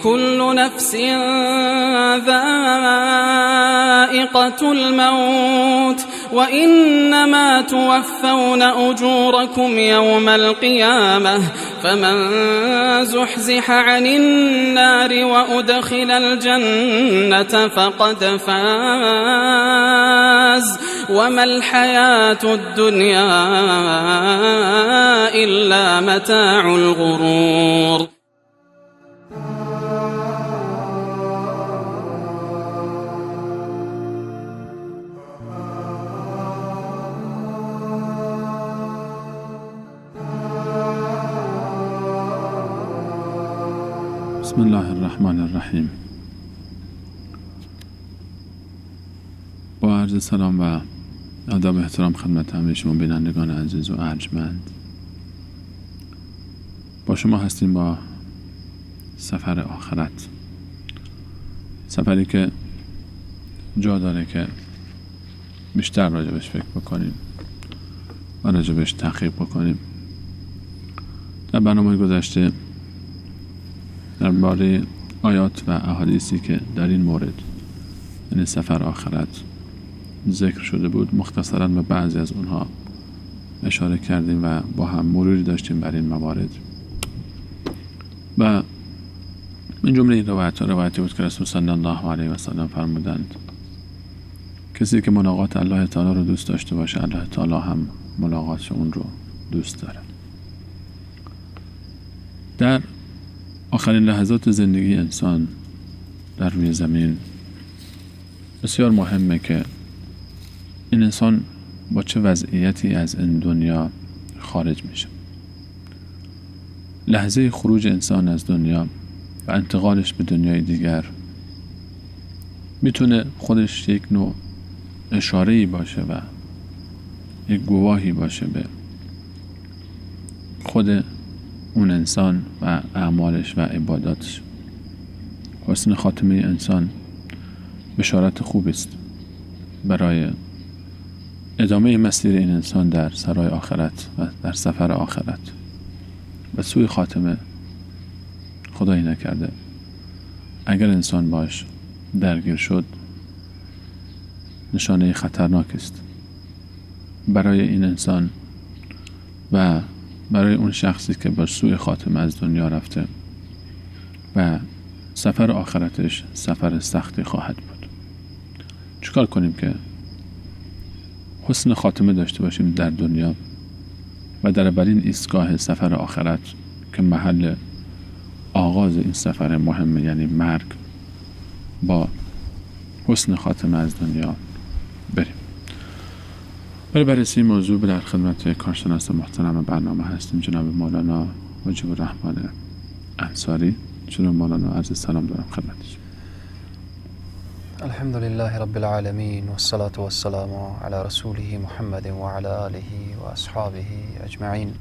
كل نفس ذائقة الموت وإنما توفون أجوركم يوم القيامة فمن زحزح عن النار وأدخل الجنة فقد فاز وما الحياة الدنيا إلا متاع الغرور. بسم الله الرحمن الرحیم. با عرض سلام و آداب احترام خدمت همه شما بینندگان عزیز و ارجمند، با شما هستیم با سفر آخرت، سفری که جا داره که بیشتر راجبش فکر بکنیم و راجبش تحقیق بکنیم. در برنامه گذشته درباره آیات و احادیثی که در این مورد، یعنی سفر آخرت، ذکر شده بود مختصراً به بعضی از اونها اشاره کردیم و با هم مروری داشتیم بر این موارد. و این جمله این روایت ها روایتی بود که رسول صلی الله علیه و سلم فرمودند کسی که ملاقات الله تعالی رو دوست داشته باشه، الله تعالی هم ملاقات اون رو دوست داره. در آخرین لحظات زندگی انسان در روی زمین بسیار مهمه که این انسان با چه وضعیتی از این دنیا خارج میشه. لحظه خروج انسان از دنیا و انتقالش به دنیای دیگر میتونه خودش یک نوع اشاره‌ای باشه و یک گواهی باشه به خود اون انسان و اعمالش و عباداتش. حسن خاتمه انسان بشارت خوب است برای ادامه مسیر این انسان در سرای آخرت و در سفر آخرت و سوی خاتمه. خدایی نکرده اگر انسان باش درگیر شد، نشانه خطرناک است برای این انسان و برای اون شخصی که با سوی خاتمه از دنیا رفته و سفر آخرتش سفر سختی خواهد بود. چیکار کنیم که حسن خاتمه داشته باشیم در دنیا و در اولین ایستگاه سفر آخرت که محل آغاز این سفر مهمه، یعنی مرگ، با حسن خاتمه از دنیا بریم. برای بررسی موضوع در خدمت کارشناس محترم برنامه هستیم، جناب مولانا مجیب الرحمن انصاری. جناب مولانا عرض سلام دارم خدمتشون. الحمد لله رب العالمين والصلاة والسلام على رسوله محمد وعلى آله وأصحابه أجمعين.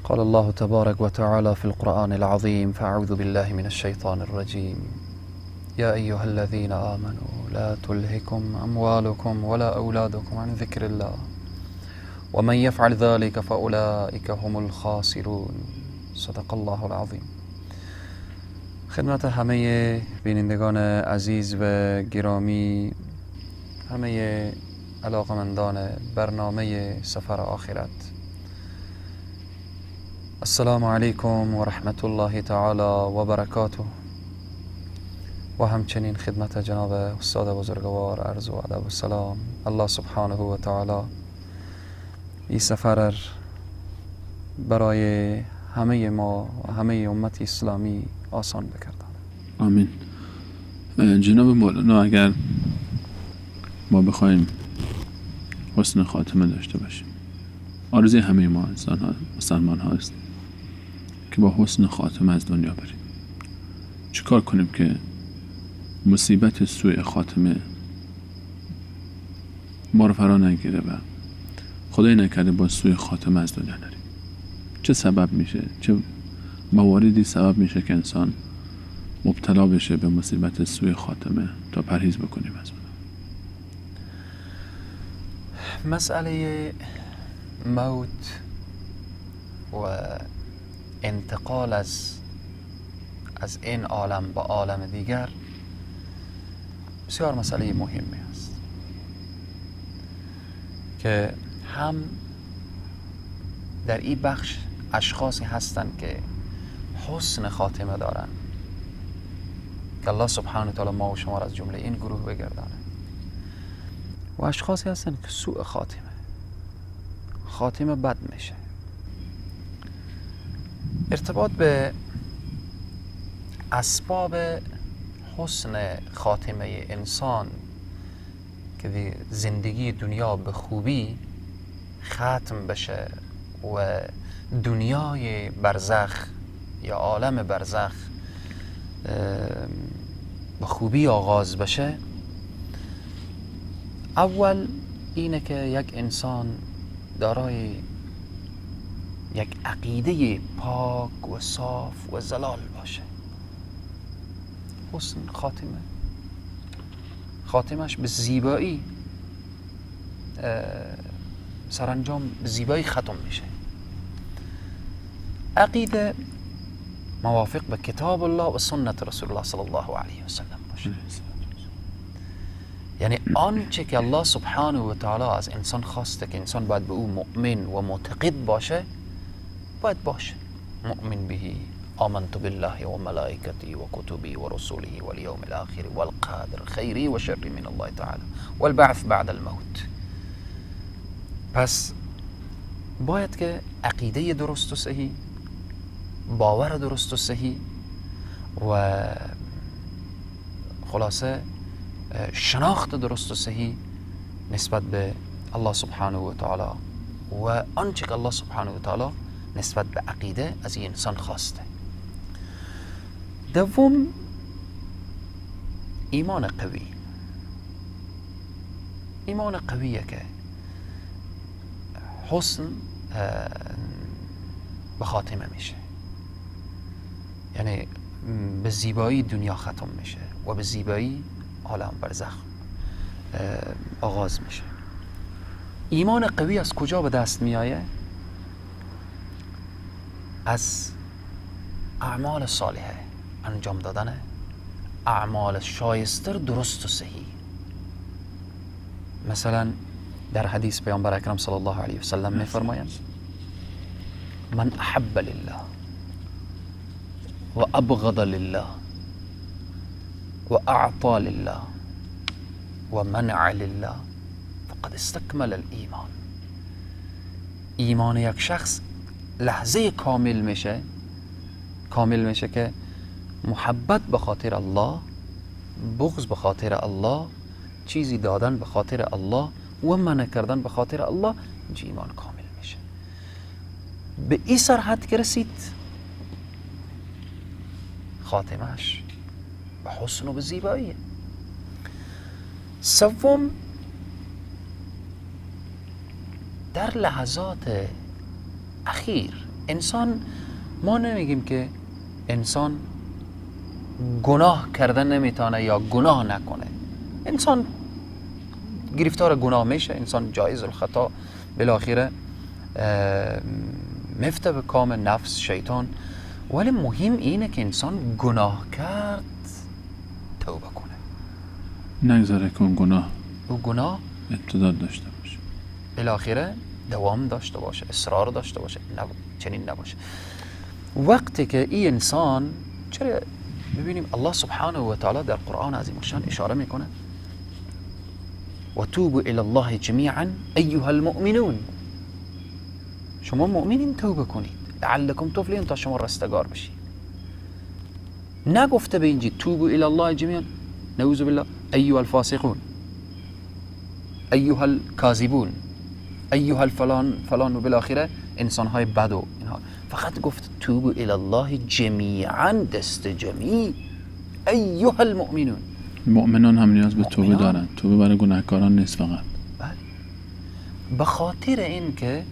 قال الله تبارك وتعالى في القرآن العظيم: فأعوذ بالله من الشيطان الرجيم، يا أيها الذين آمنوا لا تلهكم أموالكم ولا أولادكم عن ذكر الله ومن يفعل ذلك فأولئك هم الخاسرون. صدق الله العظیم. خدمت همه بینندگان عزیز و گرامی، همه علاقمندان برنامه سفر آخرت، السلام علیکم و رحمت الله تعالی و برکاته. و همچنین خدمت جناب استاد بزرگوار عرض و ادب و سلام. الله سبحانه و تعالی این سفر برای همه ما و همه امت اسلامی آسان بکردن. آمین. جناب مولانا، اگر ما بخوایم حسن خاتمه داشته باشیم، آرزوی همه ما انسان ها، مسلمان ها است که با حسن خاتمه از دنیا بریم. چیکار کنیم که مصیبت سوء خاتمه ما رو فرا نگیره و خدای نکرده با سوء خاتمه از دنیا نریم؟ چه سبب میشه، چه مواردی سبب میشه که انسان مبتلا بشه به مصیبت سوء خاتمه تا پرهیز بکنیم از اون؟ مسئله موت و انتقال از از این عالم به عالم دیگر بسیار مسئله مهمی است که هم در این بخش اشخاصی هستند که حسن خاتمه دارند که الله سبحانه و تعالی ما و شما را از جمله این گروه بگردانه، و اشخاصی هستند که سوء خاتمه بد میشه. ارتباط به اسباب حسن خاتمه انسان که زندگی دنیا به خوبی ختم بشه و دنیای برزخ یا عالم برزخ به خوبی آغاز بشه، اول اینه که یک انسان دارای یک عقیده پاک و صاف و زلال باشه. حسن خاتمه، خاتمش به زیبایی سرانجام به زیبایی ختم میشه. عقیده موافق به کتاب الله و سنت رسول الله صلی الله علیه و سلم باشه. یعنی آنچه که الله سبحانه و تعالی از انسان خواسته که انسان باید به او مؤمن و معتقد باشه، باید باشه. مؤمن به، آمنت بالله و ملائکته و کتبه و رسوله و الیوم الاخر والقدر خیری و شری من الله تعالی والبعث بعد الموت. پس باید که عقیده درست و صحیح، باور درست و صحیح و خلاصه شناخت درست و صحیح نسبت به الله سبحانه و تعالی و آنچه که الله سبحانه و تعالی نسبت به عقیده از این انسان خواسته. دوم، ایمان قوی. ایمان قویه که حسن به خاتمه میشه، یعنی به زیبایی دنیا ختم میشه و به زیبایی عالم برزخ آغاز میشه. ایمان قوی از کجا به دست میآید؟ از اعمال صالحه، انجام دادن اعمال شایسته درست و صحیح. مثلا در حدیث پیامبر اکرم صلی الله علیه و سلم میفرمایند من احب لله و ابغض لله و اعطى لله و منع لله فقد استکمل الایمان. ایمان یک شخص لحظه کامل میشه، کامل میشه که محبت به خاطر الله، بغض به خاطر الله، چیزی دادن به خاطر الله و منع کردن به خاطر الله، اینجا ایمان کامل میشه. به این سرحد که رسید، خاتمش به حسن و به زیبایی. سوم، در لحظات اخیر انسان، ما نمیگیم که انسان گناه کردن نمیتونه یا گناه نکنه. انسان گرفتار گناه میشه، انسان جایز الخطا، بالاخره مفته به کام نفس شیطان، ولی مهم اینه که انسان گناه کرد توبه کنه، نگذاره که اون گناه، اون گناه امتداد داشته باشه، بالاخره دوام داشته باشه، اصرار داشته باشه، چنین نباشه. وقتی که این انسان، چرا ببینیم الله سبحانه و تعالی در قرآن عظیم الشان اشاره میکنه و توبوا الی الله جمیعا ایها المؤمنون، شما مؤمنین توبه کنید لعلکم تفلحون، تا شما رستگار بشید. نگفته به اینجی توبوا الی الله جمیعا نعوذ بالله ایها الفاسقون ایها الکاذبون ایها الفلان فلان و بالاخره انسانهای بد و اینها. فقط گفت توبوا الی الله جمیعا، دست جمیع، ایها المؤمنون. مؤمنان هم نیاز به توبه دارن، توبه برای گناهکاران نیست فقط. بله، به خاطر این که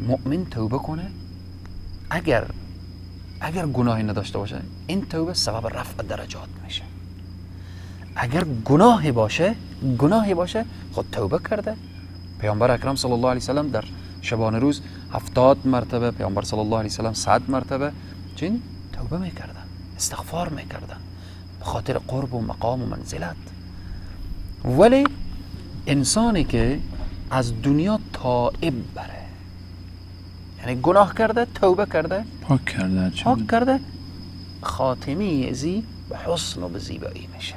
مؤمن توبه کنه، اگر گناهی نداشته باشه، این توبه سبب رفع درجات میشه. اگر گناهی باشه، خود توبه کرده. پیامبر اکرم صلی الله علیه وسلم در شبانه روز 70 مرتبه، پیامبر صلی الله علیه وسلم 100 مرتبه چین توبه میکردن، استغفار میکردن به خاطر قرب و مقام و منزلت. ولی انسانی که از دنیا تائب بره، یعنی گناه کرده، توبه کرده، پاک کرده، پاک کرده، خاتمه ازی به حسن و به زیبایی میشه.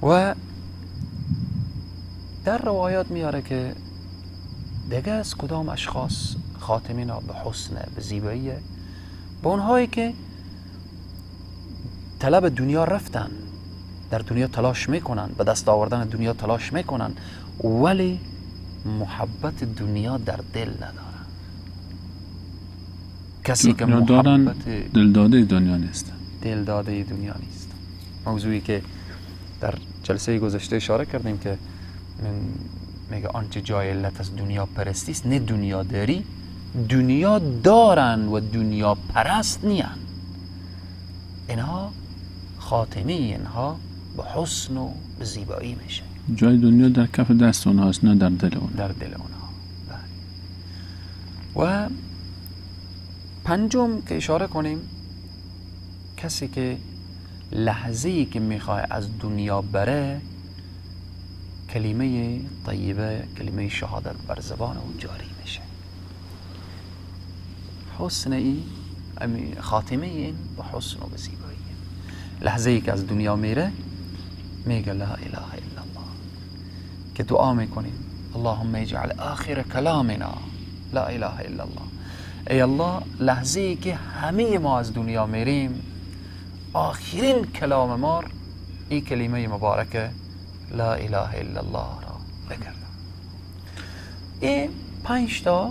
و در روایات میاره که دیگه از کدام اشخاص خاتمه نا به حسن به زیباییه؟ به اونهایی که طلب دنیا رفتن، در دنیا تلاش میکنن، به دست آوردن دنیا تلاش میکنن، ولی محبت دنیا در دل ندارن. کسی که محبت دلداده دنیا نیست، دلداده دنیا نیست. موضوعی که در جلسه گذشته اشاره کردیم که میگه آنچه جای علت از دنیا پرستی است، نه دنیا داری، دنیا دارن و دنیا پرست نیان. اینها خاتمه اینها به حسن و به زیبایی میشه. جای دنیا در کف دست اونهاست، نه در دل اونها. در دل اونها. و پنجم که اشاره کنیم، کسی که لحظه‌ای که میخواه از دنیا بره، کلمه طیبه، کلمه شهادت بر زبان او جاری میشه. حسن ای، خاتمه این به حسن و به زیبایی. لحظه‌ای که از دنیا میره میگه لا اله الا الله، که دعا میکنیم اللهم اجعل آخر کلامنا لا اله الا الله. ای الله، لحظه‌ای که همه ما از دنیا میریم، آخرین کلام ما این کلمه مبارکه لا اله الا الله را بگردم. این 5 تا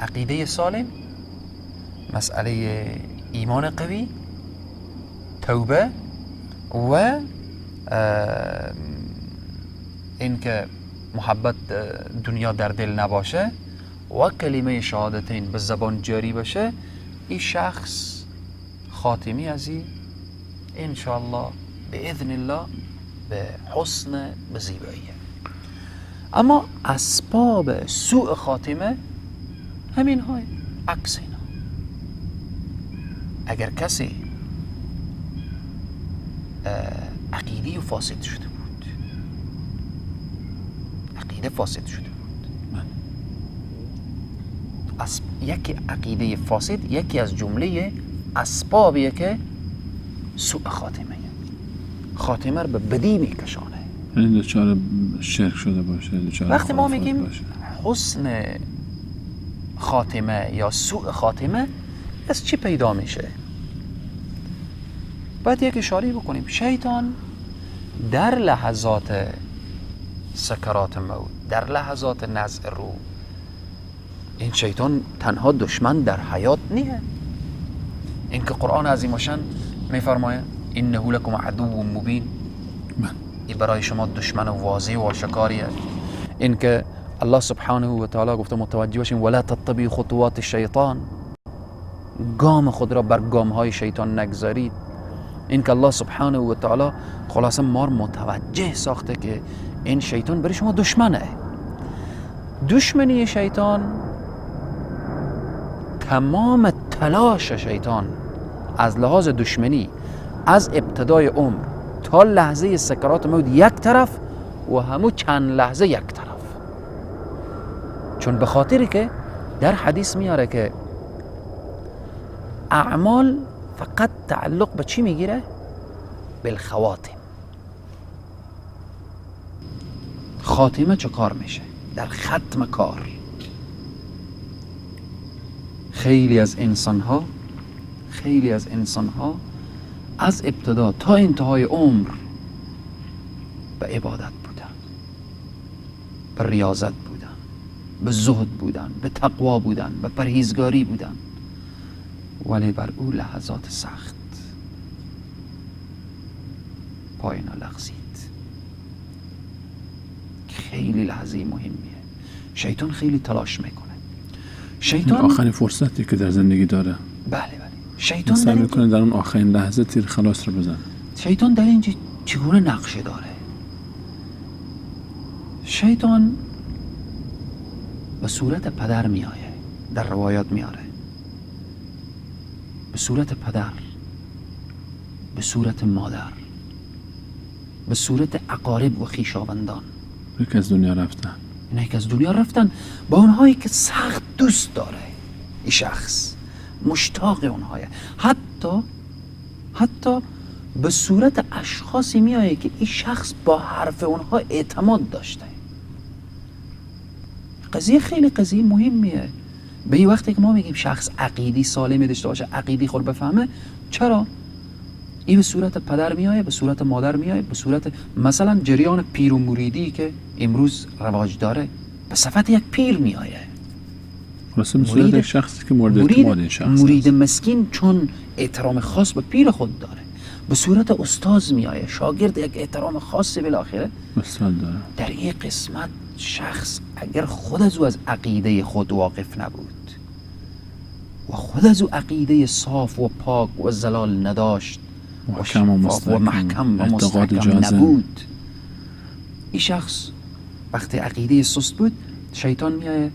عقیده سالم، مسئله ایمان قوی، توبه و اینکه محبت دنیا در دل نباشه و کلمه شهادتین به زبان جاری باشه، این شخص خاتمی از این انشاءالله باذن الله به حسن، به زیبایی. اما اسباب سوء خاتمه همین های عکس اینا. اگر کسی عقیده فاسد شده بود، عقیده فاسد شده بود، از یکی عقیده فاسد یکی از جمله اسبابیه که سوء خاتمه، خاتمه رو به بدی میکشانه. یعنی دچار شرک شده باشه، دچار. وقتی ما میگیم حسن خاتمه یا سوء خاتمه از چی پیدا میشه؟ باید یک اشاره بکنیم. شیطان در لحظات سکرات موت، در لحظات نزع روح، این شیطان تنها دشمن در حیات نیه. این که قرآن عظیم الشان میفرمایه انه لکم عدو مبین، این برای شما دشمن واضح و آشکاریه. این که الله سبحانه و تعالی گفته متوجه باشین ولا تتبعوا خطوات الشیطان، گام خود را بر گام های شیطان نگذارید. این که الله سبحانه و تعالی خلاصه ما متوجه ساخته که این شیطان برای شما دشمنه. دشمنی شیطان، تمام تلاش شیطان از لحاظ دشمنی از ابتدای عمر تا لحظه سکرات موت یک طرف و همو چند لحظه یک طرف. چون به خاطری که در حدیث میاره که اعمال فقط تعلق به چی میگیره؟ بالخواتم. خاتمه چه کار میشه؟ در ختم کار. خیلی از انسانها از ابتدا تا انتهای عمر به عبادت بودن، به ریاضت بودن، به زهد بودن، به تقوا بودن، به پرهیزگاری بودن، ولی بر او لحظات سخت پایینا لغزید. خیلی لحظه مهمیه. شیطان خیلی تلاش میکنه. شیطان آخرین فرصتی که در زندگی داره. بله بله. شیطان سعی میکنه در اون آخرین لحظه تیر خلاص رو بزنه. شیطان در اینجا چگونه نقشه داره؟ شیطان به صورت پدر میآید. در روایات میاره، به صورت پدر، به صورت مادر، به صورت اقارب و خویشاوندان. اینایی که از دنیا رفتن، اینایی که از دنیا رفتن، با اونهایی که سخت دوست داره این شخص، مشتاق اونهای، حتی به صورت اشخاصی میایه که این شخص با حرف اونها اعتماد داشته. قضیه خیلی قضیه مهمیه. به این وقتی که ما میگیم شخص عقیدی سالمی داشته باشه، عقیدی خود بفهمه، چرا؟ این به صورت پدر میایه، به صورت مادر میایه، به صورت مثلا جریان پیر و مریدی که امروز رواج داره، به صفت یک پیر میایه. خلاصه به صورت یک شخصی که مورد اعتماد این شخص، مرید مسکین چون احترام خاص به پیر خود داره، به صورت استاد میایه، شاگرد یک احترام خاصی بالاخره استاد داره. در این قسمت شخص اگر خود از او از عقیده خود واقف نبود و خود از او عقیده صاف و پاک و زلال نداشت، محکم و محکم و مستحکم نبود، این شخص وقتی عقیده سست بود، شیطان میایه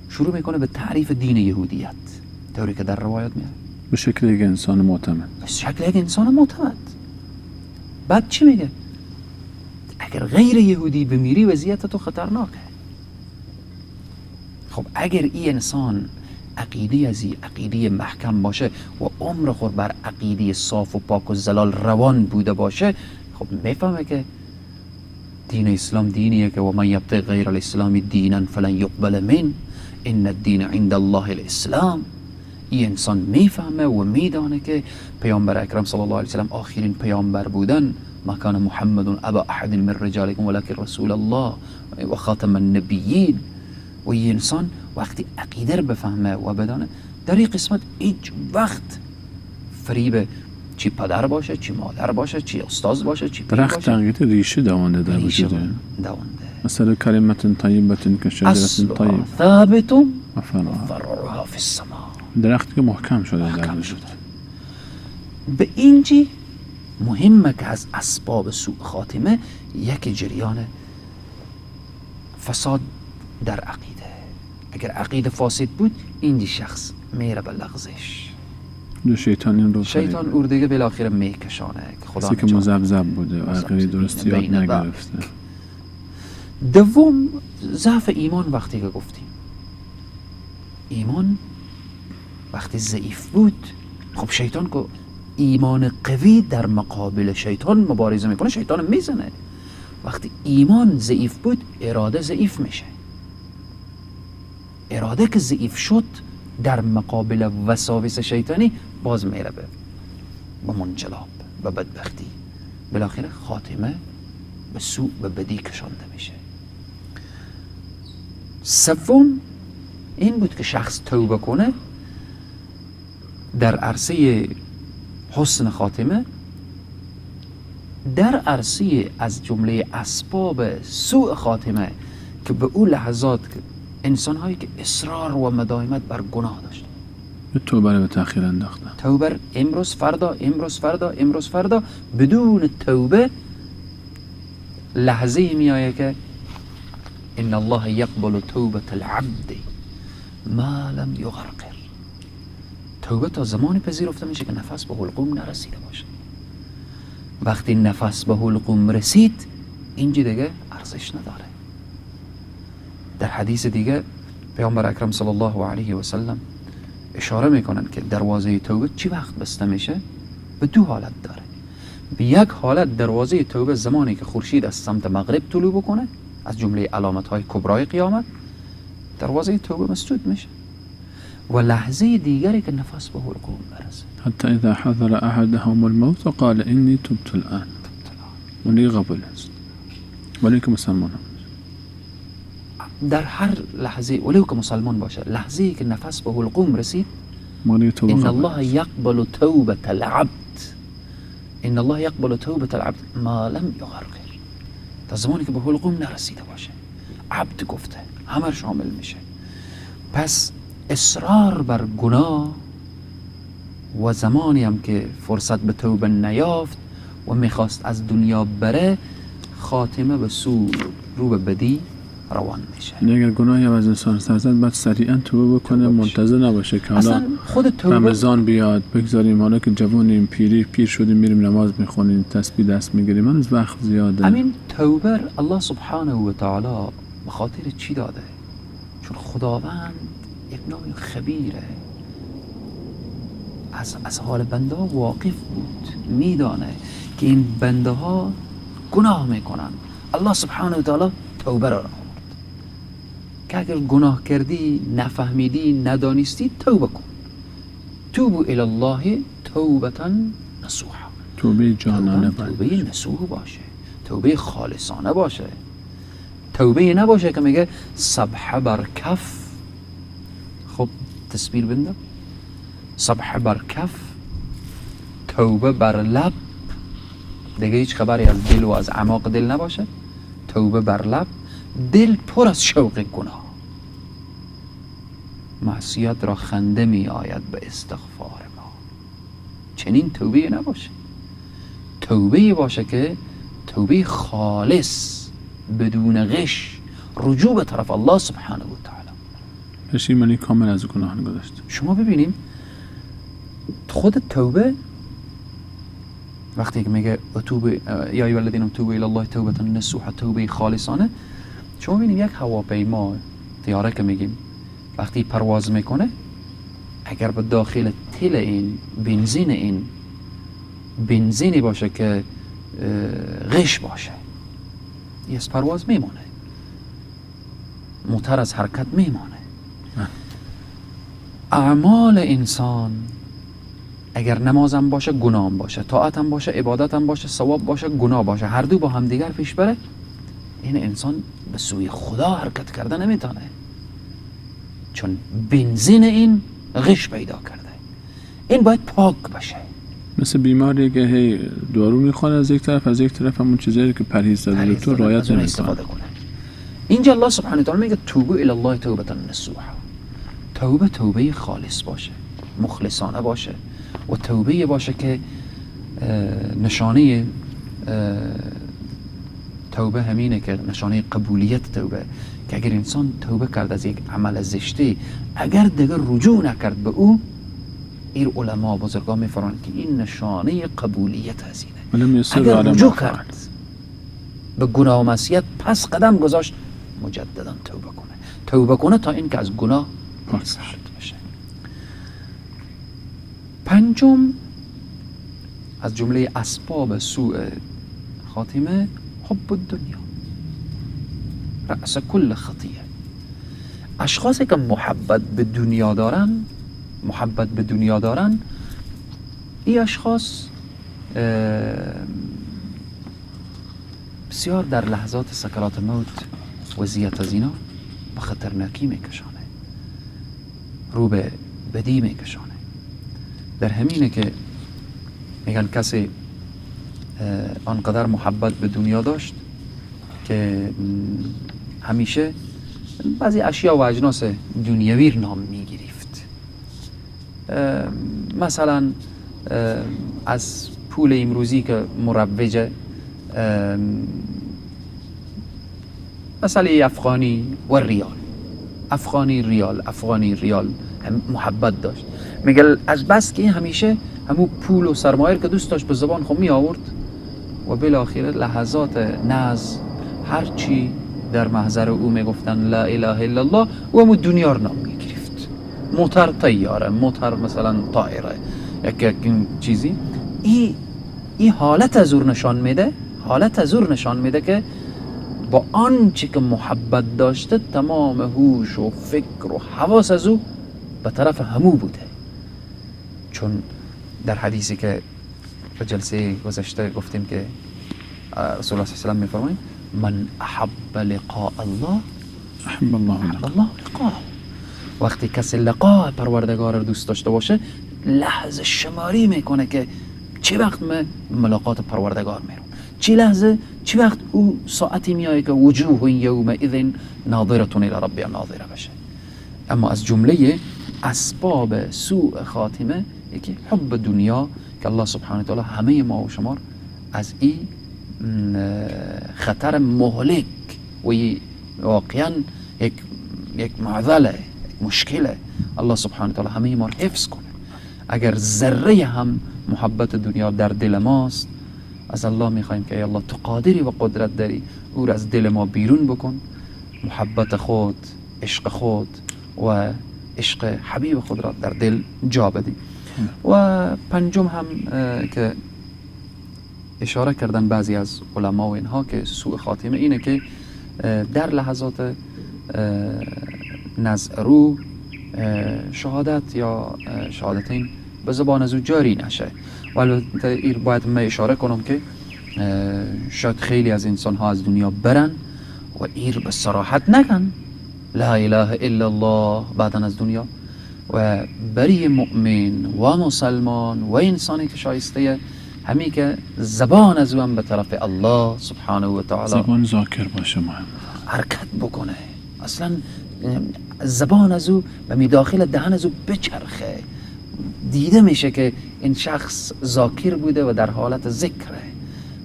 شروع میکنه به تعریف دین یهودیت، طوری که در روایات میاد، به شکل یک انسان معتمد، به شکل یک انسان معتمد. بعد چی میگه؟ اگر غیر یهودی بمیری وضعیت تو خطرناکه. خب اگر این انسان عقیده از این عقیده محکم باشه و عمر خود بر عقیده صاف و پاک و زلال روان بوده باشه، خب میفهمه که دین اسلام دینیه که و من یبتغی غیر الاسلام دینا فلن یقبل من ان الدین عند الله الاسلام. این انسان میفهمه و میدانه که پیامبر اکرم صلی الله علیه وسلم آخرین پیامبر بودن، ما کان محمد ابا احد من رجالکم ولکن رسول الله و خاتم النبیین. و این انسان وقتی عقیده رو بفهمه و بدانه، در این قسمت هیچ وقت فریب چی پدر باشه، چی مادر باشه، چی استاد باشه، چی پیر درخت باشه، عقیده ریشه دوانده در وجوده، دوانده. مثلا کلمة طیبة کشجرة طیب ثابت و فرعها فی السماء. درخت که محکم شده در وجود. به اینجی مهمه که از اسباب سوء خاتمه یک جریان فساد در عقیده. اگر عقیده فاسد بود، اینجی شخص میره به لغزش. دو شیطان این رو شیطان اور دیگه بالاخره میکشانه که خدا کسی که مذبذب بوده و عقیده درست یاد نگرفته. دوم ضعف ایمان. وقتی که گفتیم ایمان وقتی ضعیف بود، خب شیطان که ایمان قوی در مقابل شیطان مبارزه میکنه، شیطان میزنه. وقتی ایمان ضعیف بود، اراده ضعیف میشه. اراده که ضعیف شد در مقابل وساوس شیطانی، باز میره به منجلاب، به بدبختی، بالاخره خاتمه به سوء، به بدی کشانده میشه. سوم این بود که شخص توبه کنه در عرصه حسن خاتمه، در عرصه از جمله اسباب سوء خاتمه که به او لحظات انسان هایی که اصرار و مداومت بر گناه داشتن، توبه رو به تأخیر انداختن، توبه امروز فردا، امروز فردا، امروز فردا، بدون توبه لحظه میآید که ان الله یقبل توبة العبد ما لم یغرقر. توبه تا زمانی پذیرفته میشه که نفس به حلقوم نرسیده باشه. وقتی نفس به حلقوم رسید، اینجا دیگه ارزش نداره. در حدیث دیگه پیامبر اکرم صلی الله علیه و سلم اشاره میکنن که دروازه توبه چی وقت بسته میشه؟ به دو حالت داره. به یک حالت دروازه توبه زمانی که خورشید از سمت مغرب طلوع بکنه، از جمله علامت های کبرای قیامت، دروازه توبه مسدود میشه. و لحظه دیگری که نفس به حلقوم برسه، حتی اذا حضر احدهم الموت قال انی تبت الان. ولی قبول است، ولی که مسلمان هم در هر لحظه، ولو که مسلمان باشه، لحظه ای که نفس به حلقوم رسید، ان الله یقبل توبة العبد، ان الله یقبل توبة العبد ما لم یغرقر. تا زمانی که به حلقوم نرسیده باشه، عبد گفته همه شامل میشه. پس اصرار بر گناه و زمانی هم که فرصت به توبه نیافت و میخواست از دنیا بره، خاتمه به سوء، رو به بدی روان میشه. اگر گناهی از انسان سر زد باید سریعا توبه بکنه، منتظر نباشه که حالا خود توبه رمضان بیاد بگذاریم، حالا که جوانیم پیر شدیم میریم نماز میخونیم تسبیح دست میگیریم، هنوز وقت زیاده. همین توبه الله سبحانه و تعالی به خاطر چی داده؟ چون خداوند یک نوع خبیره، از حال بنده ها واقف بود، میدانه که این بنده ها گناه میکنن. الله سبحانه و تعالی توبه را آورد که اگر گناه کردی، نفهمیدی، ندانستی، توبه کن. توبوا الی الله توبة نصوحا. توبه جانانه، توبه نصوح باشه، توبه خالصانه باشه، توبه نباشه که میگه سبحه بر کف، خب تسبیح بنده، سبحه بر کف، توبه بر لب، دیگه هیچ خبری از دل و از اعماق دل نباشه، توبه بر لب، دل پر از شوق گناه، معصیت را خنده می آید به استغفار ما. چنین توبه نباشه، توبه باشه که توبه خالص، بدون غش، رجوع به طرف الله سبحانه و تعالی، پشیمانی کامل از گناه گذشت. شما ببینیم خود توبه وقتی که میگه اتوب یا ایها الذین توبوا الی الله توبة نصوحا، توبه خالصانه، شما ببینیم یک هواپیما، طیاره که میگیم، وقتی پرواز میکنه اگر به داخل تل این بنزین، این بنزینی باشه که غش باشه، از پرواز میمانه، موتر از حرکت میمانه. اعمال انسان اگر نمازم باشه گناه باشه، طاعتم باشه، عبادتم باشه، ثواب باشه، گناه باشه، هر دو با هم دیگر پیش بره، این انسان به سوی خدا حرکت کرده نمیتونه، چون بنزین این غش پیدا کرده. این باید پاک باشه. مثل بیماری که هی دارو میخوره از یک طرف، از یک طرف همون چیزایی که پرهیز داده دکتر رعایت نمیکنه، استفاده کنه. اینجا الله سبحانه و تعالی میگه توبوا الی الله توبة نصوحا. توبه توبه خالص باشه، مخلصانه باشه، و توبه باشه که نشانه توبه همینه که نشانه قبولیت توبه، که اگر انسان توبه کرد از یک عمل زشتی، اگر دیگر رجوع نکرد به او، این علما بزرگان میفرمایند که این نشانه قبولیت از اینه. اگر رجوع کرد به گناه و معصیت، پس قدم گذاشت، مجددا توبه کنه، توبه کنه تا اینکه از گناه سرد بشه. پنجم از جمله اسباب سوء خاتمه، حب الدنیا، رأس کل خطیه. اشخاصی که محبت به دنیا دارن، محبت به دنیا دارن، این اشخاص بسیار در لحظات سکرات موت وضعیت از اینا به خطرناکی میکشانه، رو به بدی میکشانه. در همینه که میگن کسی آنقدر محبت به دنیا داشت که همیشه بعضی اشیا و اجناس دنیوی نام میگرفت. مثلا از پول امروزی که مروجه، مثلا افغانی و ریال، افغانی ریال، افغانی ریال، هم محبت داشت. میگه از بس که همیشه همو پول و سرمایه که دوست داشت به زبان خود می آورد و بالاخره لحظات نز هرچی در محضر او میگفتن لا اله الا الله، و همو دنیا رو نام میگرفت. موتر طیاره، موتر مثلا طائره، یک چیزی. ای حالت از او نشان میده، حالت از او نشان میده که با آنچه که محبت داشته تمام هوش و فکر و حواس از او به طرف همو بوده. چون در حدیثی که به جلسه گذشته گفتیم که رسول الله صلی الله علیه و سلم میفرمایند من احب لقاء الله احب الله لقاءه. وقتی کسی لقاء پروردگار رو دوست داشته باشه، لحظه شماری میکنه که چه وقت من ملاقات پروردگار میرم، چه لحظه، چه وقت او ساعتی میایه که وجوه یومئذ ناظرة الی ربها ناظره بشه. اما از جمله اسباب سوء خاتمه یکی حب دنیا که الله سبحانه وتعالی همه ما و شما از این خطر مهلک و واقعا یک معضله، یک مشکله. الله سبحانه وتعالی همه ما رو حفظ کنه. اگر ذره هم محبت دنیا در دل ماست، از الله میخوایم که ای الله تو قادری و قدرت داری، او را از دل ما بیرون بکن، محبت خود، عشق خود و عشق حبیب خود را در دل جا بدی. و پنجم هم که اشاره کردن بعضی از علما و اینها که سوء خاتمه اینه که در لحظات نزع روح شهادت یا شهادتین به زبان از او جاری نشه. و البته ایر باید من اشاره کنم که شاید خیلی از انسان ها از دنیا برن و ایر به صراحت نگن لا اله الا الله بعدا از دنیا، و بری مؤمن و مسلمان و انسانی که شایسته همی که زبان از او هم به طرف الله سبحانه و تعالی زبان ذاکر باشه، مهم حرکت بکنه، اصلا زبان از او به می داخل دهن از او بچرخه، دیده میشه که این شخص ذاکر بوده و در حالت ذکره.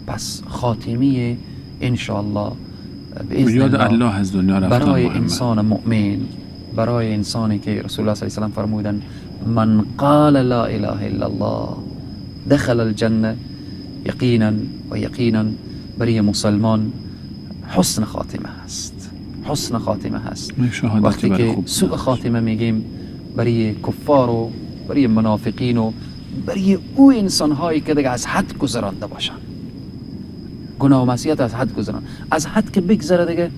پس خاتمه انشاءالله باذن یاد الله از دنیا رفتن برای انسان مؤمن، برای انسانی که رسول الله صلی الله علیه و سلم فرمودن من قال لا اله الا الله دخل الجنه، یقینا و یقینا برای مسلمان حسن خاتمه هست، حسن خاتمه هست. وقتی که سوء خاتمه میگیم برای کفار و برای منافقین و برای او انسان هایی که دیگه از حد گذرانده باشن، گناه و معصیت از حد گذران، از حد که بگذره دیگه،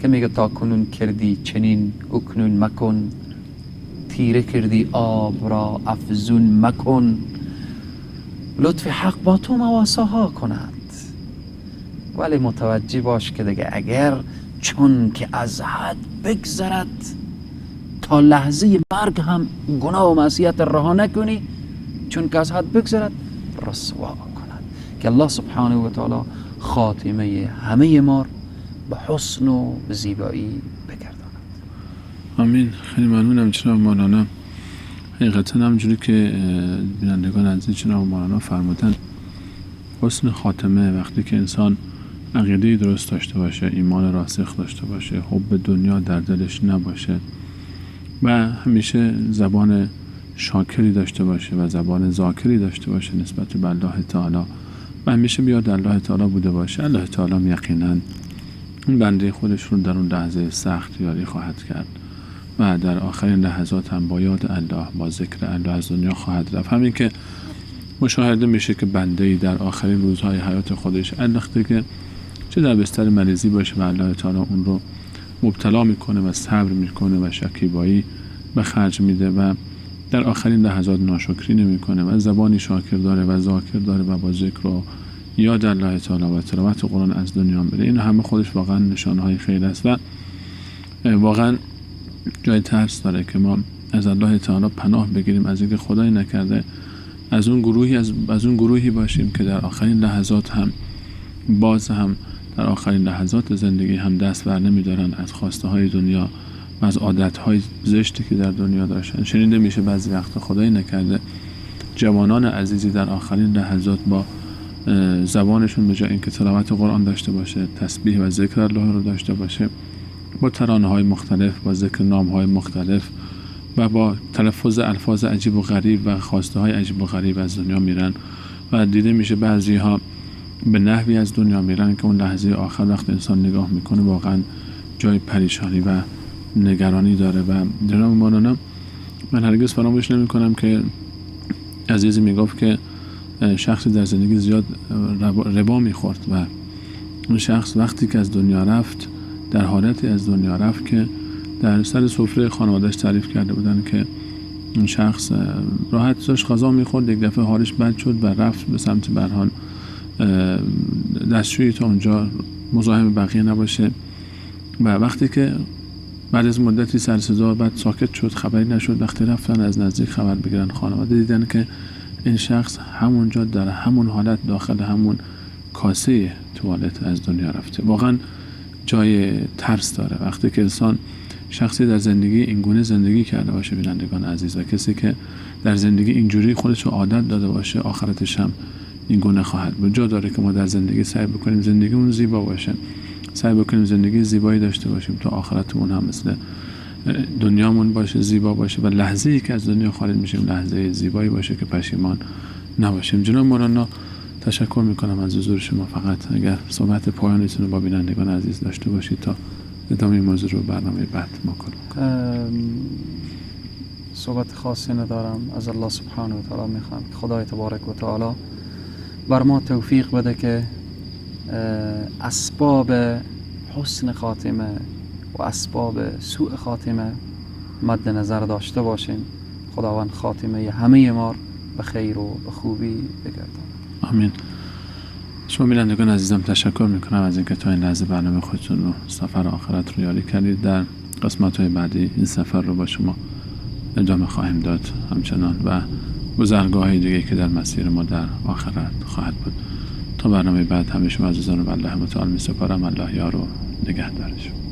که میگه تا کنون کردی چنین اکنون مکن، تیره کردی آب را افزون مکن، لطف حق با تو مواساها کند. ولی متوجه باش که دیگه اگر چون که از حد بگذرد تا لحظه مرگ هم گناه و معصیت رها نکنی، چون که از حد بگذرد رسوا کند. که الله سبحانه و تعالی خاتمه همه ما به حسن و به زیبایی بگرداند. آمین. خیلی ممنونم جناب مولانا. حقیقتا همونجوری که بینندگان عزیز جناب مولانا فرمودن، حسن خاتمه وقتی که انسان عقیده درست داشته باشه، ایمان راسخ داشته باشه، حب دنیا در دلش نباشه و همیشه زبان شاکری داشته باشه و زبان ذاکری داشته باشه نسبت به الله تعالی و همیشه بیاد الله تعالی بوده باشه، الله تعالی یقینا اون بنده خودش رو در اون لحظه سخت یاری خواهد کرد و در آخرین لحظات هم با یاد الله، با ذکر الله از دنیا خواهد رفت. همین که مشاهده میشه که بنده‌ای در آخرین روزهای حیات خودش انداخته که چه در بستر مریضی باشه و الله تعالی اون رو مبتلا میکنه و صبر میکنه و شکیبایی به خرج میده و در آخرین لحظات ناشکری نمیکنه و زبانی شاکر داره و ذاکر داره و با ذکر و یاد الله تعالی و تلاوت قرآن از دنیا میره. این همه خودش واقعا نشانهای خیر است و واقعا جای ترس داره که ما از الله تعالی پناه بگیریم از اینکه خدای نکرده از اون گروهی از اون گروهی باشیم که در آخرین لحظات هم باز هم در آخرین لحظات زندگی هم دست بر نمیدارن از خواسته های دنیا و از عادت های زشتی که در دنیا داشتن. شنیده میشه بعضی وقتا خدای نکرده جوانان عزیزی در آخرین لحظات با زبانشون به جای اینکه تلاوت قرآن داشته باشه، تسبیح و ذکر الله رو داشته باشه، با ترانه های مختلف، با ذکر نام های مختلف و با تلفظ الفاظ عجیب و غریب و خواسته های عجیب و غریب از دنیا میرن و دیده میشه بعضی ها به نحوی از دنیا میرن که اون لحظه آخر وقت انسان نگاه میکنه واقعا جای پریشانی و نگرانی داره. و جناب مولانا من هرگز فراموش نمیکنم که عزیزی میگفت که شخصی در زندگی زیاد ربا میخورد و اون شخص وقتی که از دنیا رفت در حالتی از دنیا رفت که در سر سفره خانواده‌اش تعریف کرده بودن که اون شخص راحت داشت غذا میخورد، یک دفعه حالش بد شد و رفت به سمت برهان دستشویی تا اونجا مزاحم بقیه نباشه و وقتی که بعد از مدتی سر صدا بعد ساکت شد، خبری نشد، وقتی رفتن از نزدیک خبر بگیرن خانواده دیدن که این شخص همونجا در همون حالت داخل همون کاسه توالت از دنیا رفته. واقعا جای ترس داره وقتی که انسان شخصی در زندگی اینگونه زندگی کرده باشه بینندگان عزیز، و کسی که در زندگی اینجوری خودش رو عادت داده باشه آخرتش هم اینگونه خواهد بود. جا داره که ما در زندگی سعی بکنیم زندگیمون زیبا باشه، سعی بکنیم زندگی زیبایی داشته باشیم تا آخرتمون هم مثل دنیامون باشه، زیبا باشه و لحظه‌ای که از دنیا خارج میشیم لحظه زیبایی باشه که پشیمان نباشیم. جناب مولانا تشکر میکنم از حضور شما. فقط اگر صحبت پایانیتون رو با بینندگان عزیز داشته باشید تا ادامه موضوع رو برنامه بعد ما کنیم. صحبت خاصی ندارم. از الله سبحانه و تعالی میخوام که خدای تبارک و تعالی بر ما توفیق بده که اسباب حسن خاتمه و اسباب سوء خاتمه مد نظر داشته باشیم. خداوند خاتمه همه ما به خیر و به خوبی بگرداند. آمین. شما بینندگان عزیزم تشکر میکنم از اینکه تا این لحظه برنامه خودتون رو سفر آخرت رو یاری کردید. در قسمت‌های بعدی این سفر رو با شما ادامه خواهیم داد همچنان و گذرگاه‌های دیگه که در مسیر ما در آخرت خواهد بود. تا برنامه بعد همه شما عزیزان رو به الله متعال می‌سپارم. الله یار و نگهدارشون.